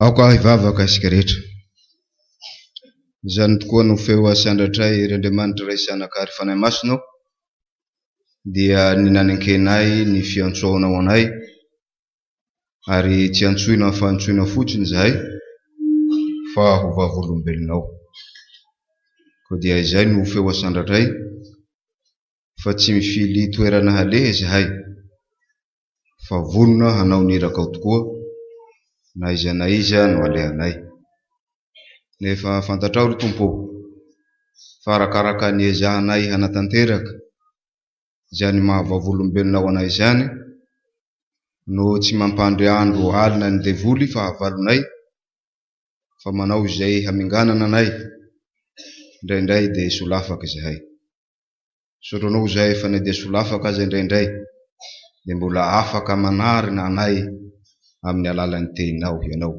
Aoka hivavaka isika rehetra. Izany tokoa no feo asandratray ry Andriamanitra Ray Zanaka ary Fanahy Masina ô, dia ny nanenkenay ny fiantsoanao anay ary tsy antsoina fa antsoina fotsiny izahay fa ho vavolombelonao. Koa dia izay no feo asandratray fa tsy mifily toerana haleha izahay fa vonona hanao ny irakao tokoa na aiza na aiza no alehanay. Nefa fantatrao ry Tompo ô, fa arakaraka ny ezahanay hanatanteraka izany maha vavolombelonao anay izany no tsy mampandry andro alina ny devoly fahavalonay fa manao izay haminganana anay, indraindray dia solafaka izahay. Misaotra anao izahay fa na dia solafaka aza indraindray dia mbola afaka manarina anay amin'ny alalan'ny teninao ianao.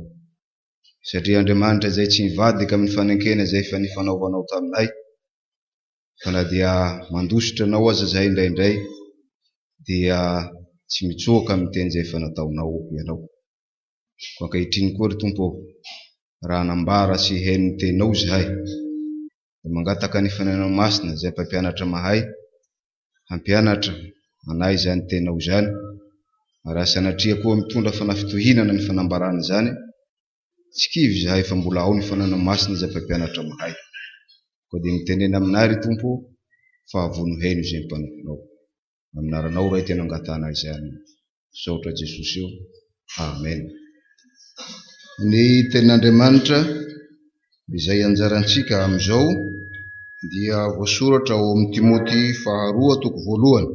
Satria Andriamanitra izay tsy mivadika amin'ny fanenkena izay efa nifanaovanao taminay, fa na dia mandositra anao aza izahay indraindray dia tsy mitsoaka amin'ny teny izay efa nataonao ianao. Koa ankehitriny koa ry Tompo ô, raha nambara sy heno ny teninao izahay, dia mangataka ny Fanahinao Masina izay mpampianatra mahay hampianatra anay izany teninao izany, raha sanatria koa mitondra fanafitohinana ny fanambarana izany, tsy kivy izahay fa mbola ao ny Fanahinao Masina izay mpampianatra mahay. Koa dia mitenena aminay ry Tompo fa vono heno izay mpanomponao. Amin'ny anaranao Ray tena angatahana izany. Misaotra Jesosy o. Amen. Ny tenin'Andriamanitra izay anjarantsika amin'izao dia voasoratra ao amin'ny Timoty faharoa toko voalohany.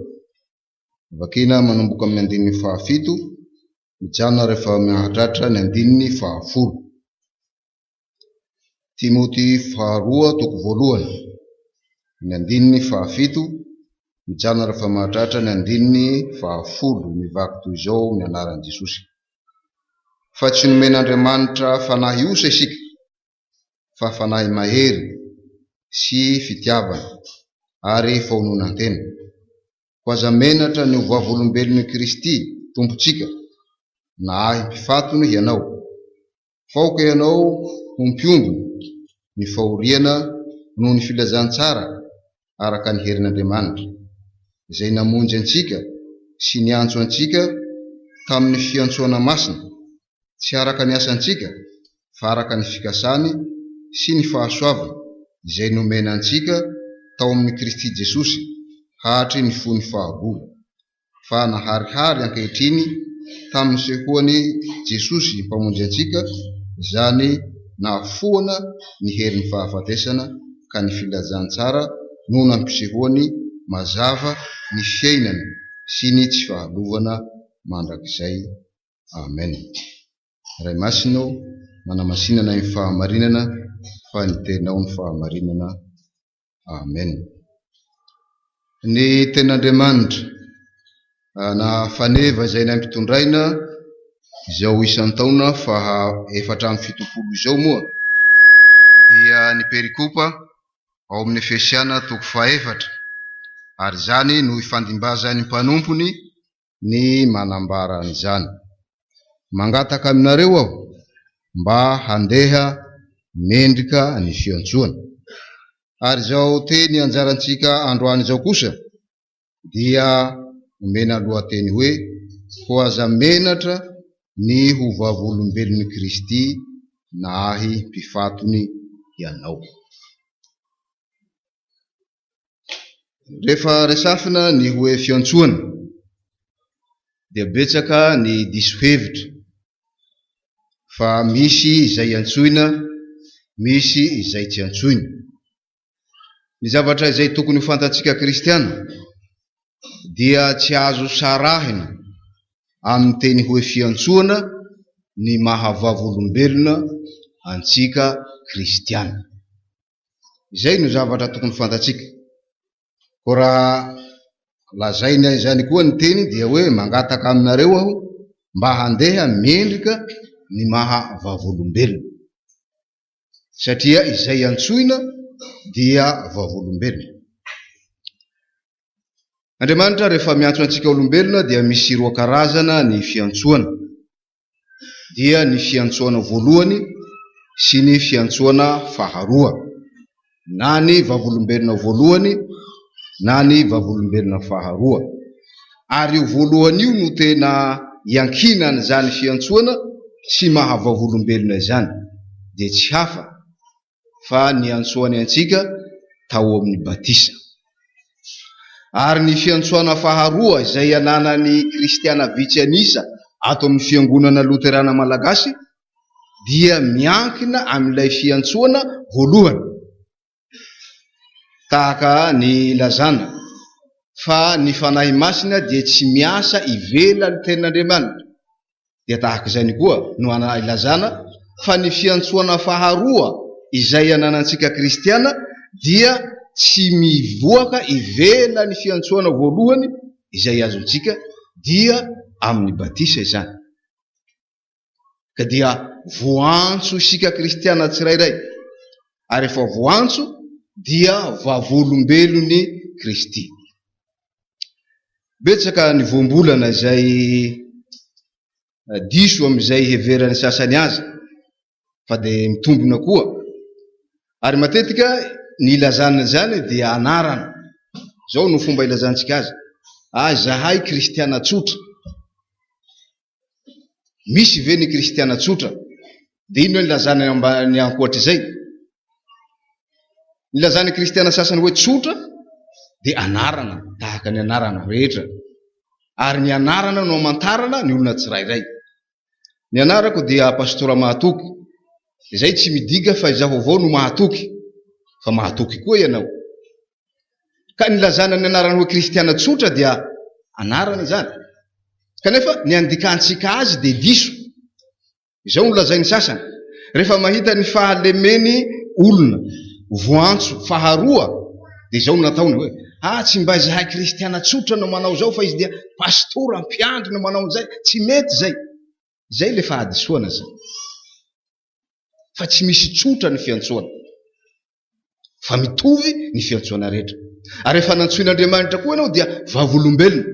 Vakina manomboka amin'ny andininy fahafito, mijanona rehefa mahatratra ny andininy fahafolo. Timoty faharoa toko voalohany, ny andininy fahafito, mijanona rehefa mahatratra ny andininy fahafolo, mivaky toy izao ny anaran'i Jesosy. Fa tsy nomen'Andriamanitra fanahy osa isika, fa fanahy mahery sy fitiavana ary fahononan-tena. Koa aza menatra ny ho vavolombelon'i Kristy Tompontsika, na ahy mpifatony hianao. Fa aoka ianao ho mpiombona ny fahoriana noho ny filazantsara araka ny herin'Andriamanitra, izay namonjy antsika sy niantso antsika tamin'ny fiantsoana masina, tsy araka ny asantsika, fa araka ny fikasany sy ny fahasoavany izay nomena antsika tao amin'i Kristy Jesosy hatry ny fony fahagola. fa naharihary ankehitriny tamin'ny nisehoan'i Jesosy Mpamonjy antsika izany nahafoana ny herin'ny fahafatesana ka ny filazantsara no nampisehoany mazava ny fiainana sy ny tsy fahalovana mandrakizay. Amen. Ray Masina ô, manamasina anay amin'ny fahamarinana fa ny Teninao no fahamarinana. Amen. Ny tenin'Andriamanitra na faneva izay nampitondraina izao isan-taona faha 74 izao moa dia ny perikopa ao amin'ny Efesiana toko fahefatra ary izany no ifandimbazan'ny mpanompony ny manambara an'izany. Mangataka aminareo aho mba handeha mendrika ny fiantsoana. Ary izao teny anjarantsika androany izao kosa dia omena lohateny hoe Koa aza menatra ny ho vavolombelon'i Kristy na ahy mpifatony ianao. Rehefa resafina ny hoe fiantsoana dia betsaka ny diso hevitra fa misy izay antsoina, misy izay tsy antsoina. Ny zavatra izay tokony ho fantatsika kristiana dia tsy azo sarahina amin'ny teny hoe fiantsoana ny maha vavolombelona antsika kristiana. Izay no zavatra tokony fantatsika. Koa raha lazaina izany koa ny teny dia hoe mangataka aminareo aho mba handeha mendrika ny maha vavolombelona. Satria izay antsoina dia vavolombelona. Andriamanitra rehefa miantso antsika olombelona dia misy roa karazana ny fiantsoana. dia ny fiantsoana voalohany sy ny fiantsoana faharoa, na ny vavolombelona voalohany na ny vavolombelona faharoa. Ary io voalohany io no tena iankinan'izany fiantsoana sy maha vavolombelona izany, dia tsy hafa fa niantsoany antsika tao amin'ny batisa. Ary ny fiantsoana faharoa izay ananan'ny kristiana vitsy an'isa ato amin'ny Fiangonana Loterana Malagasy dia miankina amin'ilay fiantsoana voalohany. Tahaka ny ilazana fa ny Fanahy Masina dia tsy miasa ivelan'ny Tenin'Andriamanitra, dia tahaka izany koa no ilazana fa ny fiantsoana faharoa izay ananantsika kristiana dia tsy mivoaka ivelan'ny fiantsoana voalohany izay azontsika, dia amin'ny batisa izany. Ka dia voantso isika kristiana tsirairay, ary rehefa voantso dia vavolombelon'i Kristy. Betsaka ny voambolana izay diso amin'izay heveran'ny sasany azy, fa dia mitombina koa. Ary matetika ny ilazana izany dia anarana. Izao no fomba ilazantsika azy, Ah, izahay kristiana tsotra. Misy ve ny kristiana tsotra? Dia inona no ilazana ny ankoatr'izay? Ny ilazan'ny kristiana sasany hoe tsotra dia anarana, tahaka ny anarana rehetra. Ary ny anarana no amantarana ny olona tsirairay. Ny anarako dia Pastora Mahatoky. Izay tsy midika fa izaho avao no mahatoky, fa mahatoky koa ianao. Ka ny ilazana ny anarany hoe kristiana tsotra dia anarana izany. Kanefa ny andikantsika azy dia diso. Izao no lazain'ny sasany, rehefa mahita ny fahalemeny olona voantso faharoa dia izao no nataony hoe, ah tsy mba izahay kristiana tsotra no manao izao fa izy dia pastora, mpiandry no manao an'izay, tsy mety izay. Izay ilay fahadisoana izay. Fa tsy misy tsotra ny fiantsoana. Fa mitovy ny fiantsoana rehetra. Ary rehefa nantsoin'Andriamanitra koa ianao dia vavolombelona.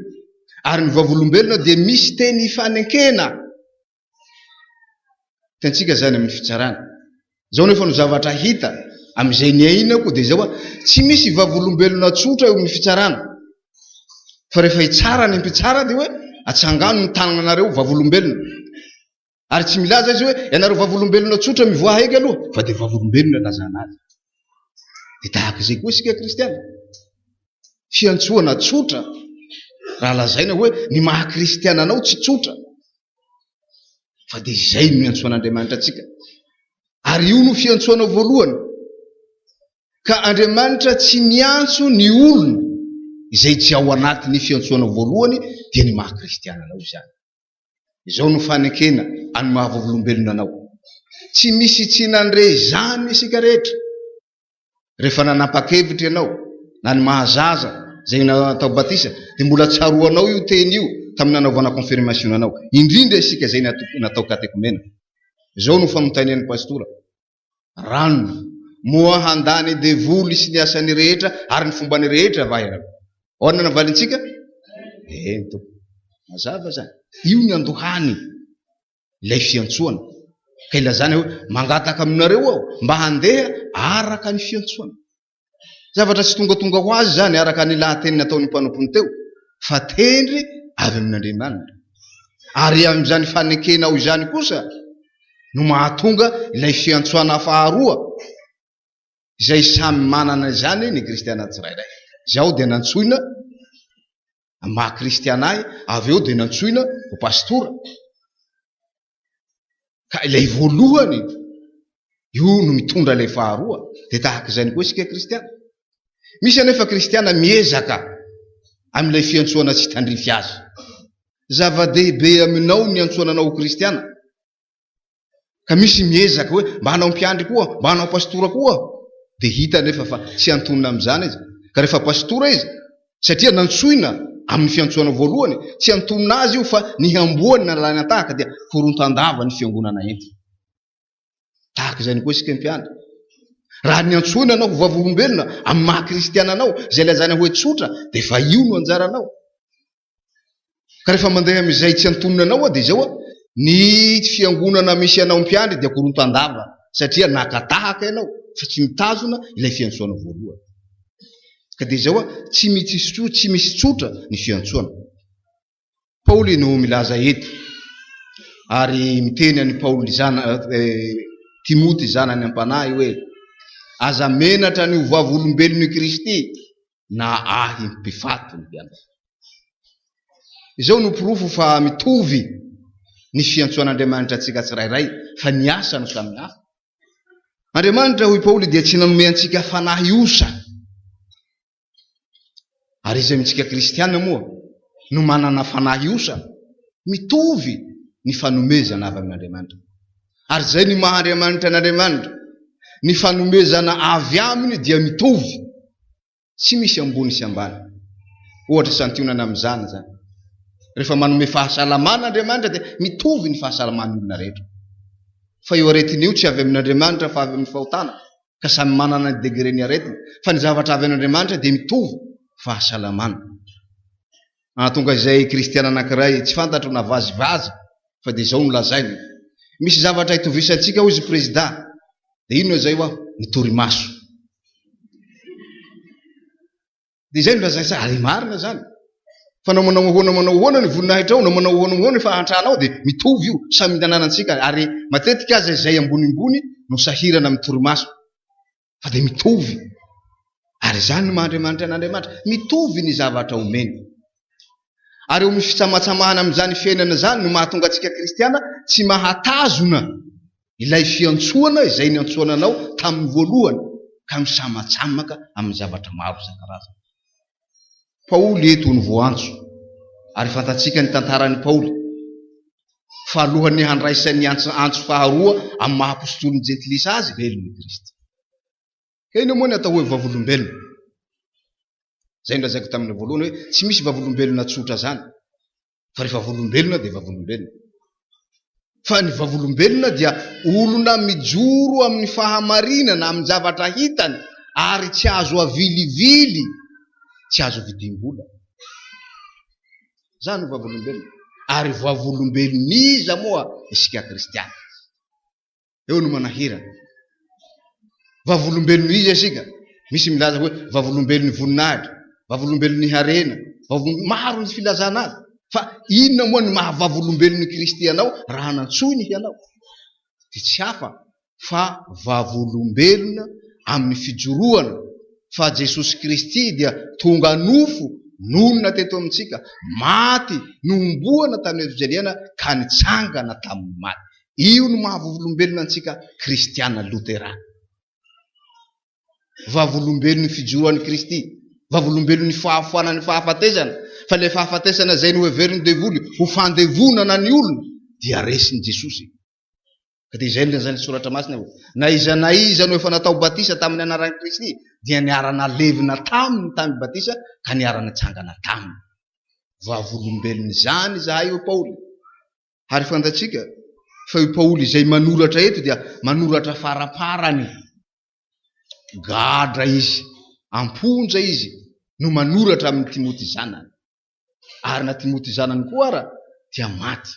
Ary ny vavolombelona dia misy teny ifanenkena. Hitantsika izany amin'ny fitsarana. Izao nefa no zavatra hita amin'izay niainako dia izao, tsy misy vavolombelona tsotra eo amin'ny fitsarana. Fa rehefa hitsara ny mpitsara dia hoe atsangano ny tananareo vavolombelona. Ary tsy milaza izy hoe ianareo vavolombelona tsotra mivoaha eky aloha fa dia vavolombelona ilazana azy. Dia tahaka izay koa isika kristiana. Fiantsoana tsotra raha lazaina hoe ny maha kristiana anao tsy tsotra fa dia izay no iantsoan'Andriamanitra antsika. Ary io no fiantsoana voalohany. Ka Andriamanitra tsy miantso ny olona izay tsy ao anatin'ny fiantsoana voalohany dia ny maha kristiana anao izany. Izao no fanekena an'ny maha vavolombelona anao. Tsy misy tsy nandre izany isika rehetra. Rehefa nanapa-kevitra ianao, na ny maha zaza izay natao batisa, dia mbola tsaroanao io teny io tamin'ny nanaovana confirmation anao. Indrindra isika izay natao katekomena. Izao no fanontanian'ny pastora. Ranona, moa handà ny devoly sy ny asany rehetra ary ny fombany rehetra va ianareo? Ahoana no navalintsika? Eny tompoko. Mazava izany. Io ny andohany ilay fiantsoana. Ka ilazana hoe mangataka aminareo aho mba handeha araka ny fiantsoana. Zavatra tsy tongatonga ho azy izany araka ny lahateny nataon'ny mpanompony teo fa tendry avy amin'Andriamanitra. Ary amin'izany fanekenao izany kosa no mahatonga ilay fiantsoana faharoa izay samy manana izany ny kristiana tsirairay. Izaho dia nantsoina amin'ny maha kristiana ahy, avy eo dia nantsoina ho pastora. Ka ilay voalohany io no mitondra ilay faharoa, dia tahaka izany koa isika kristiana. Misy anefa kristiana miezaka amin'ilay fiantsoana tsy tandrify azy. Zava-dehibe aminao ny iantsoana anao ho kristiana. Ka misy miezaka hoe mba hanao mpiandry koa, mba hanao pastora koa. Dia hita anefa fa tsy antonona amin'izany izy. Ka rehefa pastora izy, Satria nantsoina amin'ny fiantsoana voalohany, tsy antonona azy io fa nihamboany nalany an-tahaka dia korontan-dava ny fiangonana entiny. Tahaka izany koa isika mpiandry. Raha niantsoina anao ho vavolombelona amin'ny maha kristiana anao, izay lazaina hoe tsotra, dia efa io no anjaranao. Ka rehefa mandeha amin'izay tsy antonona anao dia izao. Ny fiangonana misy anao mpiandry dia korontan-dava satria naka tahaka ianao fa tsy mitazona ilay fiantsoana voalohany. Ka dia izao tsy misy tsy misy tsotra ny fiantsoana. Paoly no milaza eto ary miteny an'i Paoly zana Timoty zanany am-panahy hoe aza menatra ny ho vavolombelon'i Kristy na ahy mpifatony ianao. Izao no porofo fa mitovy ny fiantsoan'Andriamanitra antsika tsirairay fa ny asa no samy hafa. Andriamanitra, hoy Paoly, dia tsy nanome antsika fanahy osa. Ary iza amintsika kristiana moa no manana fanahy osa? Mitovy ny fanomezana avy amin'Andriamanitra. Ary izay ny maha Andriamanitra an'Andriamanitra. Ny fanomezana avy aminy dia mitovy. Tsy misy ambony sy ambany. Ohatra santionana amin'izany izany. Rehefa manome fahasalamana Andriamanitra dia mitovy ny fahasalaman'ny olona rehetra. Fa io aretina io tsy avy amin'Andriamanitra fa avy amin'ny fahotana, ka samy manana ny degré-n'ny aretina. Fa ny zavatra avy amin'Andriamanitra dia mitovy fahasalamana. Nahatonga izay kristiana anankiray tsy fantatro na vazivazy fa dia izao no lazainy, Misy zavatra itovisantsika hoy izy prezida, dia inona izay ho'aho? Ny torimaso. Dia izay no lazainy sa ary marina izany. Fa na manao ahoana manao ahoana ny voninahitrao, na manao ahoana ahoana ny fahantranao dia mitovy io, samy ananantsika ary matetika aza izay ambonimbony no sahirana amin'ny torimaso. Fa dia mitovy. Ary izany no maha Andriamanitra an'Andriamanitra. Mitovy ny zavatra omeny. Ary eo amin'ny fitsamatsamahana amin'izany fiainana izany no mahatonga antsika kristiana tsy mahatazona ilay fiantsoana izay niantsoana anao tamin'ny voalohany ka misamatsamaka amin'ny zavatra maro isan-karazany. Paoly eto no voantso, ary fantatsika ny tantaran'i Paoly, fa alohan'ny handraisany antso faharoa amin'ny maha apostolin'ny jentilisa azy, velona i Kristy. Ka inona moa ny atao hoe vavolombelona? Izay no lazaiko tamin'ny voalohany hoe tsy misy vavolombelona tsotra izany, fa rehefa vavolombelona dia vavolombelona. Fa ny vavolombelona dia olona mijoro amin'ny fahamarinana, amin'ny zavatra hitany ary tsy azo avilivily, tsy azo vidim-bola. Izany no vavolombelona. Ary vavolombelon'iza moa isika kristiana? Eo no manahirana. Vavolombelon'ny iza isika? Misy milaza hoe vavolombelon'ny voninahitra, vavolombelon'ny harena, maro ny filazana azy. Fa inona moa ny maha vavolombelon'i Kristy anao raha nantsoiny hianao? Dia tsy hafa fa vavolombelona amin'ny fijoroana fa Jesosy Kristy dia tonga nofo nonina teto amintsika, maty nohomboana tamin'ny hazofijaliana ka nitsangana tamin'ny maty. Io no maha vavolombelona antsika kristiana loterana. Vavolombelon'ny fijoroan'i Kristy, vavolombelon'ny fahafoanan'ny fahafatesana, fa ilay fahafatesana izay noheverin'ny devoly ho fandevonana ny olona dia resin'i Jesosy. Ka dia izay no lazain'ny Soratra Masina hoe, na iza na iza no efa natao batisa tamin'ny anaran'i Kristy dia niara-nalevina taminy tamin'ny batisa ka niara-nitsangana taminy. Vavolombelon'izany izahay, hoy Paoly. Ary fantatsika fa io Paoly izay manoratra eto dia manoratra faraparany. Gadra izy, am-ponja izy no manoratra amin'i Timoty zanany. Ary na Timoty zanany koa ara dia maty.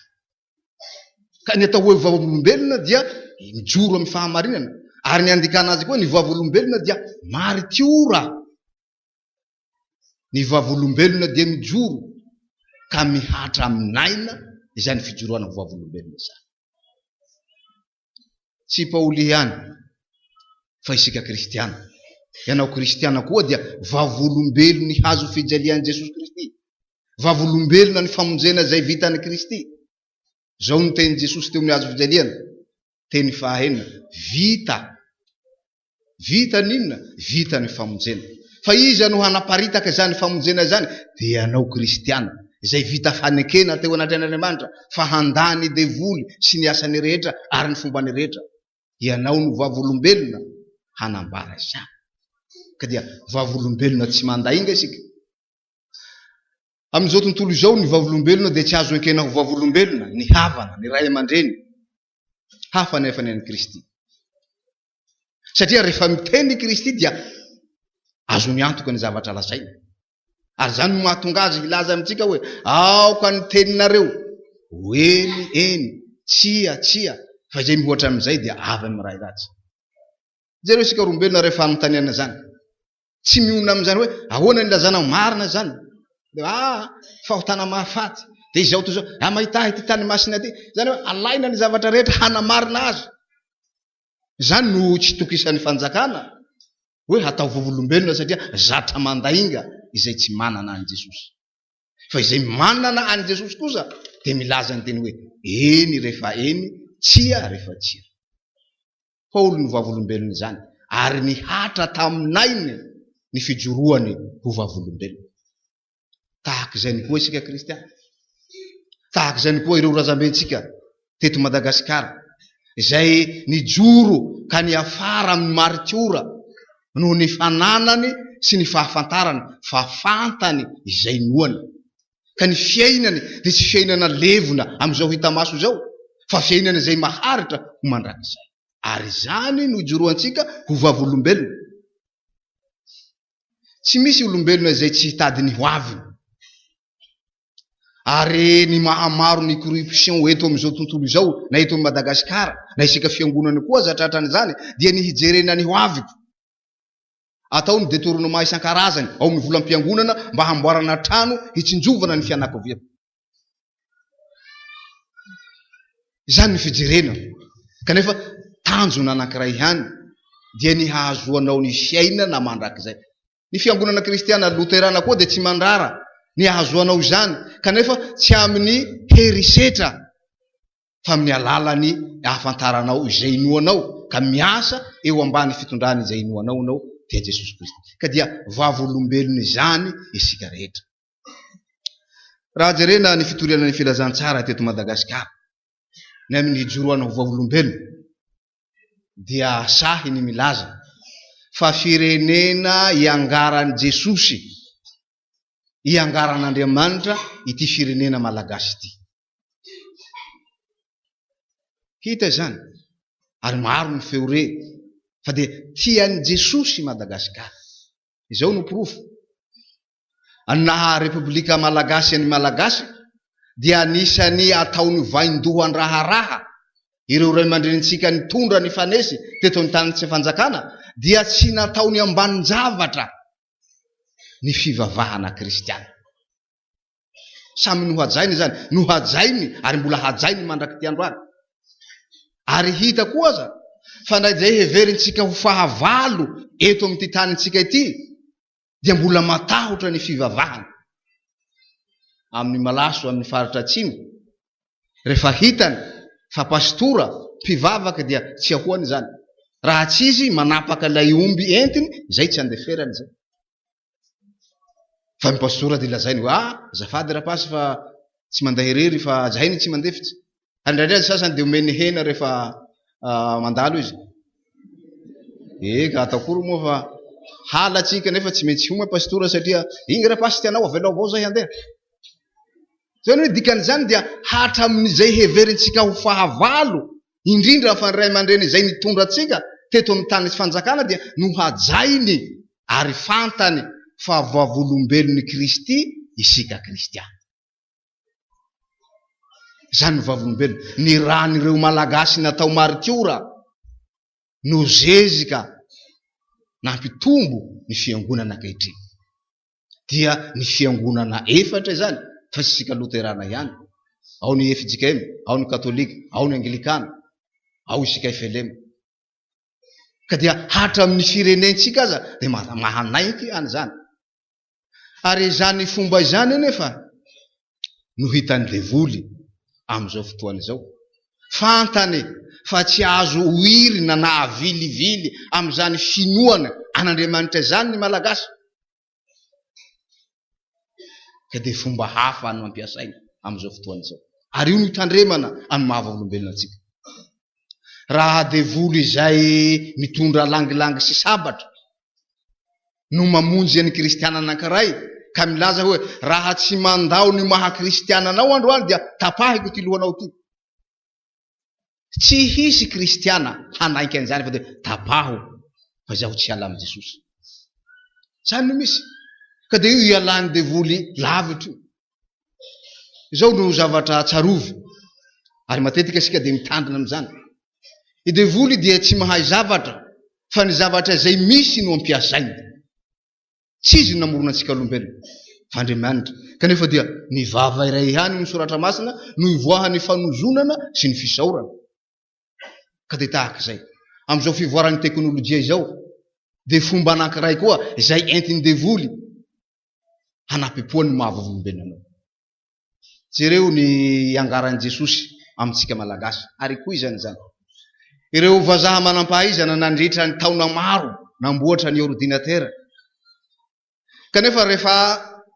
Ka ny atao hoe vavolombelona dia mijoro amin'ny fahamarinana. Ary ny andikana azy koa ny vavolombelona dia maritiora. Ny vavolombelona dia mijoro ka mihatra amin'aina izany fijoroana ho vavolombelona izany. Tsy i Paoly ihany fa isika kristiana. Ianao kristiana koa dia vavolombelon'ny hazo fijalian'i Jesosy Kristy. Vavolombelona ny famonjena izay vitan'i Kristy. Izao no tenin'i Jesosy teo amin'ny hazo fijaliana, teny fahaenina, vita. Vita ny inona? Vita ny famonjena. Fa iza no hanaparitaka izany famonjena izany? Dia ianao kristiana, izay vita fanekena teo anatrehan'Andriamanitra fa handà ny devoly sy ny asany rehetra ary ny fombany rehetra. Ianao no vavolombelona hanambara izany. Ka dia vavolombelona tsy mandainga isika. Amin'izao tontolo izao, ny vavolombelona dia tsy azo ekena ho vavolombelona, ny havana, ny ray aman-dreny. Hafa anefa ny an'i Kristy. Satria rehefa miteny i Kristy dia azony antoka ny zavatra lazainy. Ary izany no mahatonga azy hilaza amintsika hoe, Aoka ny teninareo ho eny, eny, Tsia, tsia, fa izay mihoatra amin'izay dia avy amin'ny ray ratsy. Jereo isika olombelona rehefa anontaniana izany. Tsy mionona amin'izany hoe ahoana ny ilazanao marina izany. Dia ah, fahotana mahafaty. Dia izao toy izao. Ah, mahita ahy ity tany masina ity. Izany hoe alaina ny zavatra rehetra hanamarina azy. Izany no tsy itokisan'ny fanjakana hoe hatao vavolombelona satria zatra mandainga izay tsy manana an'i Jesosy. Fa izay manana an'i Jesosy kosa dia milaza ny teny hoe eny rehefa eny, tsia rehefa tsia. Paoly no vavolombelon'izany ary nihatra tamin'ainy ny fijoroany ho vavolombelona. Tahaka izay koa isika kristiana. Tahaka izay koa ireo razambentsika teto Madagasikara izay nijoro ka niafara amin'ny maritiora noho ny fananany sy ny fahafantarany fa fantany izay inoany. Ka ny fiainany dia tsy fiainana levona amin'izao hita maso izao fa fiainana izay maharitra ho mandrakizay. Ary izany no ijoroantsika ho vavolombelona. Tsy misy olombelona izay tsy hitady ny ho aviny. Ary ny mahamaro ny corruption eto amin'izao tontolo izao, na eto amin'i Madagasikara, na isika fiangonana koa aza tratran'izany, dia ny hijerena ny ho aviko. Atao ny détournement isan-karazany ao amin'ny volam-piangonana mba hamboarana trano hitsinjovana ny fianakaviana. Izany ny fijerena. Kanefa tanjona anankiray ihany dia ny hahazoanao ny fiainana mandrakizay. Ny fiangonana kristiana loterana koa dia tsy mandrara ny hahazoanao izany, kanefa tsy amin'ny herisetra fa amin'ny alalan'ny ahafantaranao izay inoanao ka miasa eo ambany fitondrany izay inoanao ianao dia Jesosy Kristy. Ka dia vavolombelon'izany isika rehetra. Raha jerena ny fitoriana ny filazantsara teto Madagasikara, ny amin'ny hijoroana ho vavolombelona, dia sahy ny milaza fa firenena iangaran'i Jesosy, iangaran'Andriamanitra ity firenena malagasy ity. Hita izany ary maro ny feo re fa dia tian'i Jesosy i Madagasikara. Izao no porofo. Ny naha Repoblika Malagasy an'i Malagasy dia anisan'ny ataony vaindohan-draharaha ireo ray aman-drenintsika nitondra nifanesy teto an-tany tsy fanjakana dia tsy nataony ambanin-javatra ny fivavahana kristiana. Samy nohajaina izany, nohajainy ary mbola hajainy mandrak'ity androany. Ary hita koa aza fa na izay heverintsika ho fahavalo eto amin'ity tanintsika ity dia mbola matahotra ny fivavahana amin'ny malaso amin'ny faritra atsimo. Rehefa hitany fa pastora mpivavaka dia tsy ahoany izany. Raha tsy izy manapaka ilay omby entiny, izay tsy andeferany izay. Fa ny pastora dia lazainy hoe ah azafady rapasy fa tsy mandeha irery fa zahay no tsy mandefitra. Ary indraindray ny sasany dia omeny hena rehefa mandalo izy. Eka atao akory moa fa halatsika nefa tsy maintsy homa pastora satria iny rapasy tianao avelao avao zay handeha. Zany hoe dikan'izany dia hatramin'izay heverintsika ho fahavalo indrindra fa ny ray aman-dreny izay nitondra antsika teto amin'ny tany sy fanjakana dia nohajainy ary fantany fa vavolombelon'i Kristy isika kristiana. Izany no vavolombelona. Ny ran'ireo Malagasy natao maritiora no zezika nampitombo ny fiangonana ankehitriny. Dia ny fiangonana efatra izany fa tsy isika loterana ihany. Ao ny fjkm, ao ny katolika, ao ny anglikana, ao isika flm. Ka dia hatramin'ny firenentsika aza dia mahanaiky an'izany. Ary izany fomba izany anefa no hitan'ny devoly amin'izao fotoana izao. Fantany fa tsy azo oirina na avilivily amin'izany finoana an'Andriamanitra izany ny Malagasy. Ka dia fomba hafa no ampiasaina amin'izao fotoana izao. Ary io no itandremana amin'ny maha vavolombelona antsika. Raha devoly izay mitondra langilangy sy sabatra no mamonjy an'ny kristiana anankiray ka milaza hoe raha tsy mandao ny maha kristiana anao androany dia tapahiko ity lohanao ity. Tsy hisy kristiana hanaiky an'izany fa dia tapaho fa izaho tsy hiala amin'i Jesosy. Izany no misy. Ka dia io ialan'ny devoly lavitra io. Izao no zavatra tsarovy. Ary matetika isika dia mitandrina amin'izany. I devoly dia tsy mahay zavatra fa ny zavatra izay misy no ampiasainy. Tsy izy no namorona antsika olombelona fa Andriamanitra. Kanefa dia ny vava iray ihany hoy ny Soratra Masina no ivoahan'ny fanozonana sy ny fisaorana. Ka dia tahaka izay. Amin'izao fivoaran'ny teknolojia izao dia fomba anankiray koa izay entin'ny devoly hanapepoany ny maha vavolombelona anao. Jereo ny iangaran'i Jesosy amintsika Malagasy. Ary ikoizana izany. Ireo vazaha manam-pahaizana nandritra ny taona maro namboatra ny ordinatera. Kanefa rehefa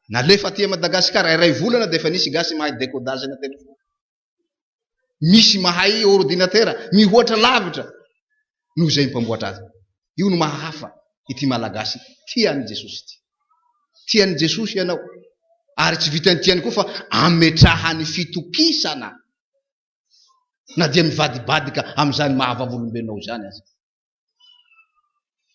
nalefa aty Madagasikara, iray volana dia efa nisy gasy mahay décodage na téléphone. Misy mahay ordinatera mihoatra lavitra noho izay mpamboatra azy. Io no maha hafa ity Malagasy tia an'i Jesosy ity. Tia an'i Jesosy ianao ary tsy vitan'ny tiany koa fa ametrahany fitokisana na dia mivadibadika amin'izany maha vavolombelona ao izany aza.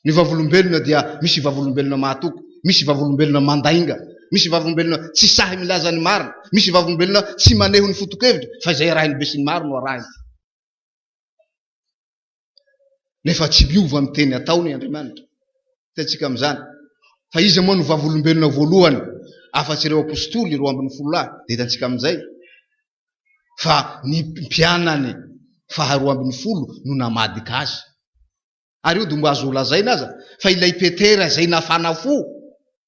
Ny vavolombelona dia misy vavolombelona mahatoky, misy vavolombelona mandainga, misy vavolombelona tsy sahy milaza ny marina, misy vavolombelona tsy maneho ny foto-kevitra fa izay arahin'ny besinimaro no arahiny. Nefa tsy miova amin'ny teny ataony Andriamanitra. Hitantsika amin'izany fa iza moa no vavolombelona voalohany afa-tsy ireo apostoly 12 lahy? Dia hitantsika amin'izay fa ny mpianany faharoa ambin'ny folo no namadika azy. Ary io dia mba azo lazaina aza fa ilay Petera izay nafana fo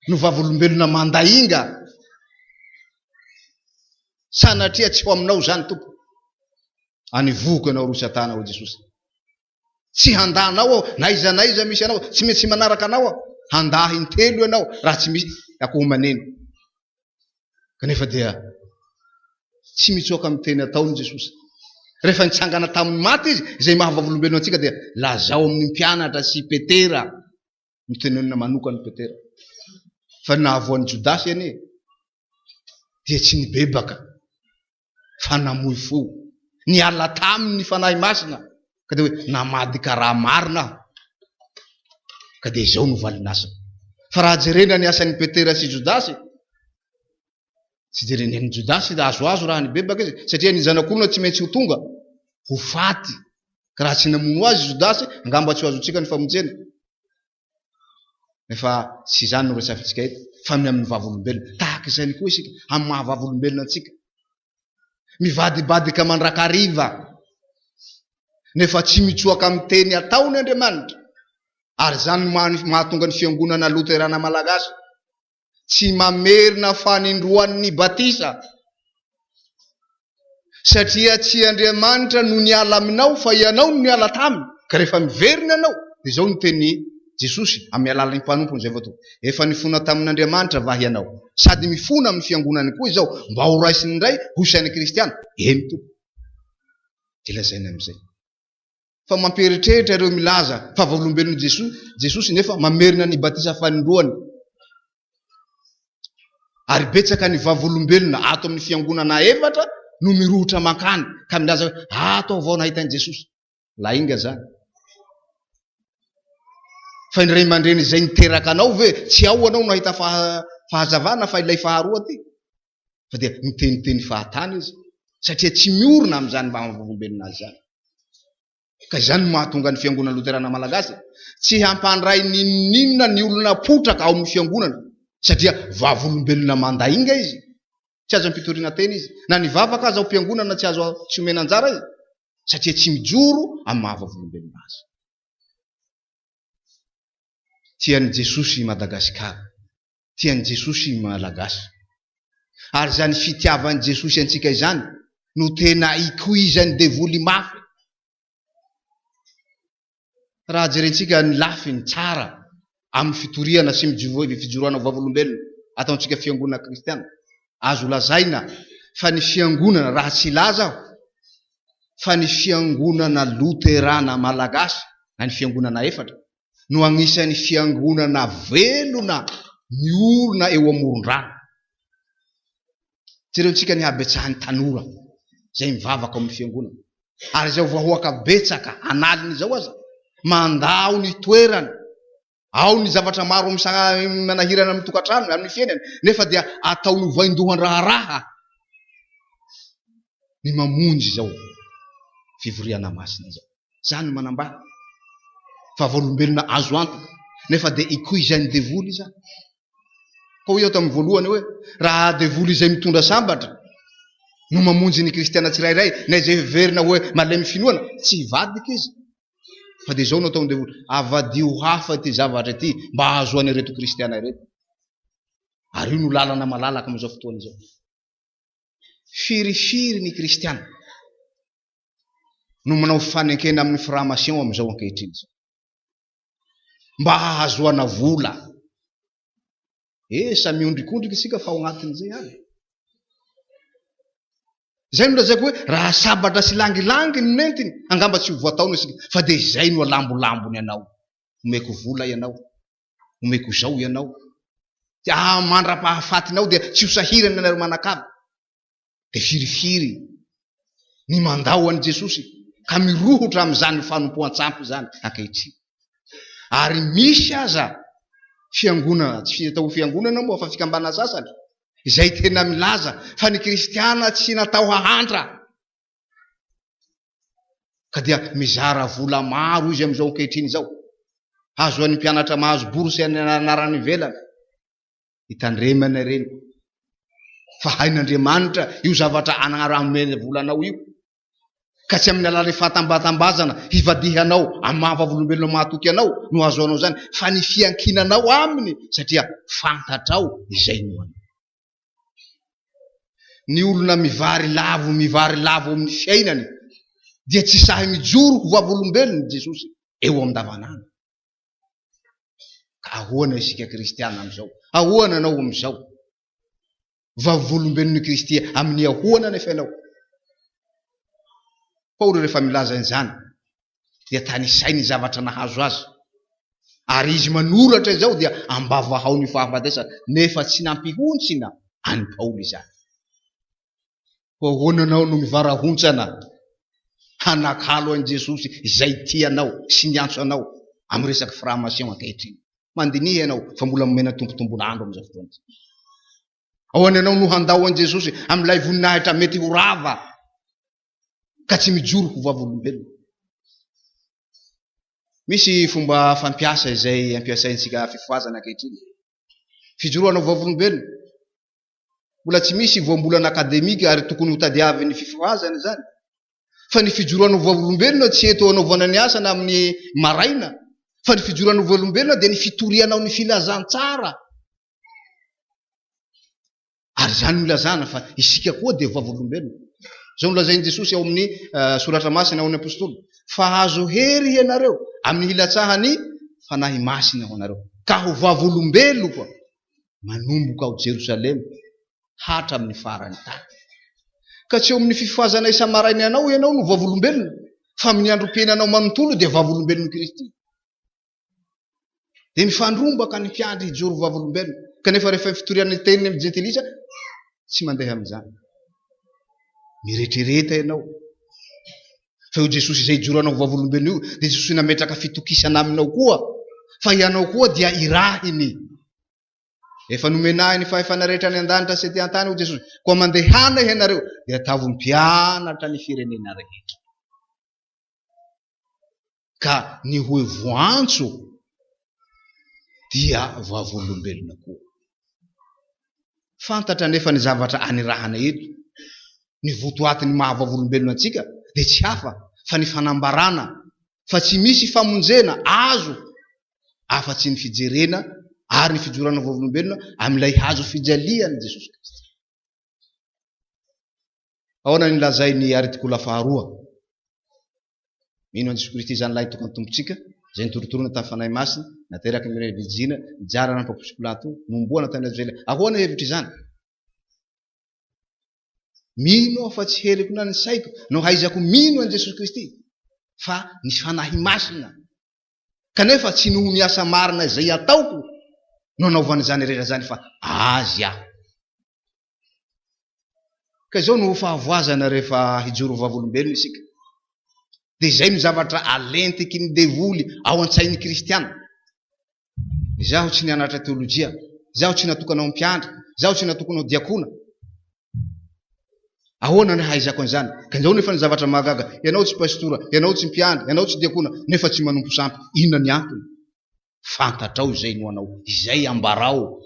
no vavolombelona mandainga. Sanatria tsy ho aminao izany Tompo. Any vohoko ianao roa Satana hoy Jesosy. Tsy handà anao aho na aiza na aiza misy anao, tsy maintsy manaraka anao aho. Handà ahy intelo ianao raha tsy misy akoho maneno. Kanefa dia tsy mitsoaka amin'ny teny ataony Jesosy. Rehefa nitsangana tamin'ny maty izy, izay maha vavolombelona antsika dia lazao amin'ny mpianatra sy Petera, notenenina manokana Petera, fa ny nahavoan'i Jodasy anie dia tsy nibebaka fa namoy fo, niala taminy ny Fanahy Masina, ka dia hoe namadika raha marina aho, ka dia izao no valin'asako. Fa raha jerena ny asan'i Petera sy Jodasy, tsy jerena an'i Jodasy dia azoazo raha nibebaka izy, satria ny Zanak'olona tsy maintsy ho tonga, ho faty, ka raha tsy namono azy Jodasy, angamba tsy ho azontsika ny famonjena. Nefa tsy izany no resafintsika eto, fa ny amin'ny vavolombelona. Tahaka izany koa isika, amin'ny maha vavolombelona antsika. Mivadibadika mandrakariva, nefa tsy mitsoaka amin'ny teny ataony Andriamanitra. Ary izany no mahatonga ny Fiangonana Loterana Malagasy tsy mamerina fanindroan'ny batisa, satria tsy Andriamanitra no niala aminao fa ianao no niala taminy, ka rehefa miverina ianao, dia izao no tenin'i Jesosy amin'ny alalan'ny mpanompony izay vao tonga, Efa nifona tamin'Andriamanitra va ianao, sady mifona amin'ny fiangonany koa izao, mba ho raisiny indray ho saina kristiana? Eny Tompo. Dia lazainy amin'izay. Fa mampieritreritra ireo milaza fa vavolombelon'i Jesoa Jesosy nefa mamerina ny batisa fanindroany. Ary betsaka ny vavolombelona ato amin'ny fiangonana efatra no mirohotra mankany ka milaza hoe ato aho vao nahita an'i Jesosy. Lainga zany. Fa ny ray aman-dreny izay niteraka anao ve tsy ao anao no nahita fahazavana fa ilay faharoa aty? Fa dia miteniteny fahatany izy satria tsy miorina amin'izany maha vavolombelona azy izany. Ka izany no mahatonga ny Fiangonana Loterana Malagasy tsy hampandray n'inon'inona ny olona potraka ao amin'ny fiangonana satria vavolombelona mandainga izy. Tsy azo ampitoriana teny izy. Na nivavaka aza ao am-piangonana tsy azo tsy omena anjara izy satria tsy mijoro amin'ny maha vavolombelona azy. Tian'i Jesosy i Madagasikara. Tian'i Jesosy ny Malagasy. Ary izany fitiavan'i Jesosy antsika izany no tena ikoizan'ny devoly mafy. Raha jerentsika ny lafiny tsara amin'ny fitoriana sy fijoroana ho vavolombelona ataontsika fiangonana kristiana, azo lazaina fa ny fiangonana, raha tsy hilaza aho fa ny fiangonana loterana malagasy na ny fiangonana efatra, no agnisan'ny fiangonana velona miorina eo amoron-drano. Jerentsika ny habetsahan'ny tanora izay mivavaka ao amin'ny fiangonana. Ary izao vahoaka betsaka an'aliny izao aza mandao ny toerana. Ao ny zavatra maro manahirana amin'ny tokantrano, amin'ny fiainany, nefa dia ataony ho vaindohan-draharaha ny mamonjy izao. fivoriana masina izao. Izany no manambara fa vavolombelona azo antoka, nefa dia ikoizan'ny devoly izany. Ka hoy aho tamin'ny voalohany hoe, raha devoly izay mitondra sambatra no mamonjy ny kristiana tsirairay, na izay heverina hoe malemy finoana, tsy hivadika izy. Fa dia izao no ataon'ny devoly, avadiho hafa ity zavatra ity mba hahazoan'ireto kristiana ireto. Ary io no lalana malalaka amin'izao fotoana izao. Firifiry ny kristiana no manao fanenkena amin'ny franc-maçon amin'izao ankehitriny izao. Mba hahazoana vola. Eh, samy miondrikondrika isika fa ao anatin'izay ihany. Izay no lazaiko hoe raha sabatra sy langilangy no nentiny, angamba tsy ho voataona isika, fa dia izay no alambolambony anao. Omeko vola ianao, omeko izao ianao. Dia ah, mandra-pahafatinao dia tsy ho sahirana ianareo manakavy. Dia firifiry ny mandao an'i Jesosy ka mirohotra amin'izany fanompoan-tsampy izany ankehitriny. Ary misy aza fiangonana, tsy atao ho fiangonana moa fa fikambanana sasany, izay tena milaza fa ny kristiana tsy natao hahantra. Ka dia mizara vola maro izy amin'izao ankehitriny izao. Hahazoan'ny mpianatra mahazo bourse any anarany ivelany. Hitandremana ireny. Fa hain'Andriamanitra io zavatra anarahana volanao io. Ka tsy amin'ny alalan'ny fahatambatambazana hivadihanao amin'ny maha vavolombelona mahatoky anao no ahazoanao izany, fa ny fiankinanao aminy satria fantatrao izay inoanao. Ny olona mivary lavo mivary lavo amin'ny fiainany dia tsy sahy mijoro ho vavolombelon'i Jesosy eo an-davanandro. Ka ahoana isika kristiana amin'izao? Ahoana ianao amin'izao? Vavolombelon'i Kristy amin'ny ahoana anefa ianao? Paoly rehefa milaza an'izany dia tanisainy ny zavatra nahazo azy. Ary izy manoratra izao dia ambavahao ny fahafatesana, nefa tsy nampihontsina an'i Paoly izany. Koa ahoana ianao no mivarahontsana hanakalo an'i Jesosy izay tia anao sy niantso anao amin'ny resaky franc-maçon ankehitriny? Mandiniha ianao fa mbola nomena tombotombon'andro amin'izao fotoana izao. Ahoana ianao no handao an'i Jesosy amin'ilay voninahitra mety ho rava ka tsy mijoro ho vavolombelona? Misy fomba fampiasa izay ampiasaintsika fifohazana ankehitriny. Fijoroana ho vavolombelona. Mbola tsy misy voambolana akademika ary tokony hotadiavin'ny fifohazana izany. Fa ny fijoroana ho vavolombelona tsy eto anaovana ny asa na amin'ny maraina, fa ny fijoroana ho vavolombelona dia ny fitorianao ny filazantsara. Ary izany no ilazana fa isika koa dia vavolombelona. Izao no lazain'i Jesosy ao amin'ny eh, soratra masina ao amin'ny apostoly, fa hahazo hery ianareo amin'ny hilatsahan'ny Fanahy Masina ho anareo, ka ho vavolombeloko manomboka ao Jerosalema hatra amin'ny faran'ny tany. Ka tsy eo amin'ny fifohazana isa-maraina anao ianao no vavolombelona, fa amin'ny androm-piainanao manontolo dia vavolombelon'i Kristy. Dia mifandrombaka ny mpiandry hijoro vavolombelona, kanefa rehefa fitoriana ny teniny amin'ny jentilisa, tsy mandeha amin'izany. Miretrereta ianao. Fa io Jesosy izay ijoranao ho vavolombelona io, dia Jesosy nametraka fitokisana aminao koa, fa ianao koa dia irahiny. Efa nomena ahy ny fahefana rehetra any an-danitra sy ety an-tany, hoy Jesosy. Koa mandehana ianareo, dia ataovy mpianatra ny firenena rehetra. Ka ny hoe voantso dia vavolombelona koa. Fantatra anefa ny zavatra anirahana eto. Ny votoatin'ny maha vavolombelona antsika dia tsy hafa fa ny fanambarana fa tsy misy famonjena azo afa-tsy ny fijerena ary ny fijorana vavolombelona amin'ilay hazo fijalian'i Jesosy Kristy. Ahoana ny lazain'i Aritikola faharoa? Mino an'i Jesoa Kristy izany lahy tokana Tompontsika, izay nitorotorona tamin'ny Fanahy Masina, nateraky ny Maria Virjina, nijarana ny Paposy Pilato, nohomboana tany Hazo Ela. Ahoana hevitra izany? Mino aho fa tsy heriko na ny saiko no haizako mino an'i Jesosy Kristy, fa ny Fanahy Masina. Kanefa tsy noho ny asa marina izay ataoko no anaovana izany rehetra izany fa Azy aho. Ka izao no ho fahavoazana rehefa hijoro ho vavolombelona isika. Dia izay no zavatra alentiky ny devoly ao an-tsain'ny kristiana. Izaho tsy nianatra teolojia, izaho tsy natokana ho mpiandry, izaho tsy natokana ho diakona. Ahoana no hahaizako an'izany? Ka izao nefa ny zavatra mahagaga, ianao tsy pastora, ianao tsy mpiandry, ianao tsy diakona, nefa tsy manompo sampy. Inona ny antony? Fantatrao izay inoanao, izay ambarao,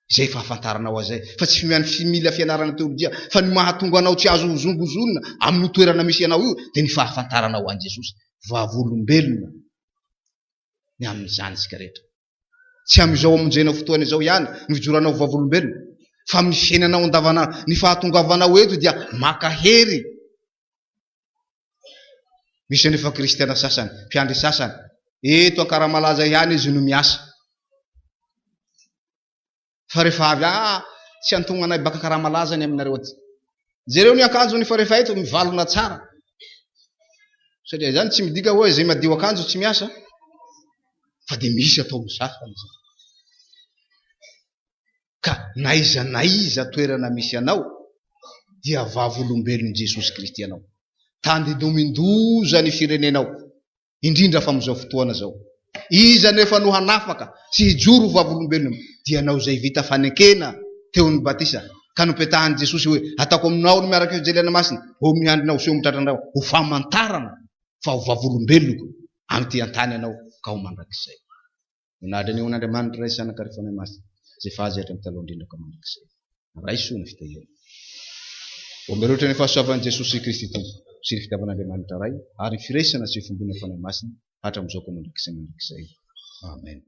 izay fahafantaranao azy izay. Fa tsy fi mila fianarana teolojia, fa ny mahatonga anao tsy azo hozongozonina amin'io toerana misy anao io dia ny fahafantaranao an'i Jesosy. Vavolombelona ny amin'izany isika rehetra. Tsy amin'izao hamonjenao fotoana izao ihany no hijoranao ho vavolombelona, fa amin'ny fiainanao andavanandro. Ny fahatongavanao eto dia maka hery. Misy anefa kristiana sasany, mpiandry sasany, eto Ankaramalaza ihany izy no miasa. Fa rehefa avy ah, tsy antognanay baka Ankaramalaza ny aminareo aty. Jereo ny akanjony fa rehefa eto mivalona tsara. Satria izany tsy midika hoe izay madio akanjo tsy miasa, fa dia misy ataon'ny sasany izany. Ka na aiza na aiza toerana misy anao dia vavolombelon'i Jesosy Kristy ianao. Tandindomin-doza ny firenenao, indrindra fa amin'izao fotoana izao. Iza anefa no hanafaka sy hijoro ho vavolombelona? Dia ianao izay vita fanekena teo amin'ny batisa, ka nopetahan'i Jesosy hoe, Ataoko aminao ny miaraka fijelena masina, eo amin'ny handrinao sy eo amin'ny tratranao, ho famantarana fa ho vavolombeloko amin'ity an-tany ianao ka ho mandrakizay. Voninahitra anie ho an'Andriamanitra Ray, Zanaka ary Fanahy Masina, izay efa azy hatramin'ny taloha indrindra ka mandrakizay. Raiso ny fitahiana. Omerotra ny fahasoavan'i Jesosy Kristy Tompo sy ny fitiavan'Andriamanitra Ray ary ny firaisana sy fiombonan'ny Fanahy Masina hatramin'izao ka mandrakizay mandrakizay. Amen.